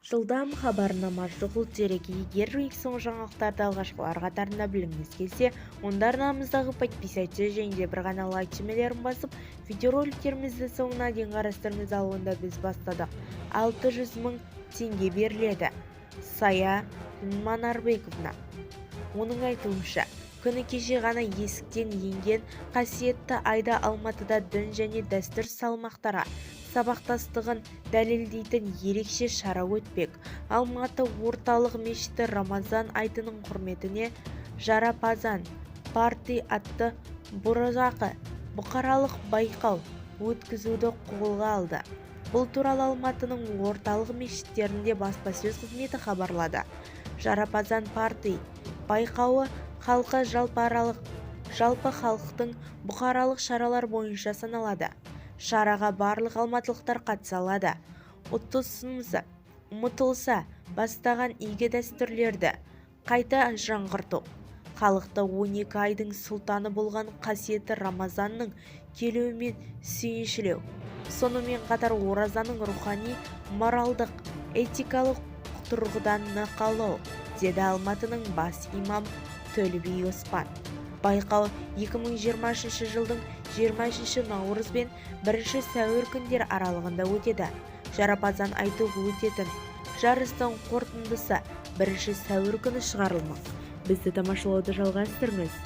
Жылдам хабарнама, шұғыл дерек. Егер ең соңғы жаңалықтарды алғашқылар қатарында білгіңіз келсе, онда арнамыздағы «Подписаться» және де бір ғана «Лайк» түймелерін басып, видеороликтерімізді соңына дейін қарастырыңыз. Ал онда біз бастадық. 600 мың теңге беріледі. Сая Манарбековна. Оның айтуынша, күні кеше ғана есіктен енген қасиетті айда Алматыда дін және дәстүр салмақтары сабақтастығын дәлелдейтін ерекше шара өтпек. Алматы орталық мешіті Рамазан айтының құрметіне «Жарапазан парти» атты бұқаралық байқау өткізуді қолға алды. Бұл туралы Алматының орталық мешіттерінде баспасөз қызметі хабарлады. «Жарапазан парти» байқауы халқы жалпы халықтың бұқаралық шаралар бойынша саналады. Шараға барлық алматылықтар қатыса алады. Ұмытылса бастаған игі дәстүрлерді қайта жаңғырту, халықты 12 айдың сұлтаны болған қасиетті Рамазанның келуімен сүйіншілеу, сонымен қатар оразаның рухани, моральдық, этикалық тұрғыдан нақалау, деді Алматының бас имам Төлеби Оспан. Байқау 2023 жылдың 23 наурыз бен 1 сәуір күндері аралығында өтеді. Жарапазан айты өтетін жарыстың қорытындысы 1 сәуір күні шығарылмақ. Бізді тамашалауды жалғастырыңыз.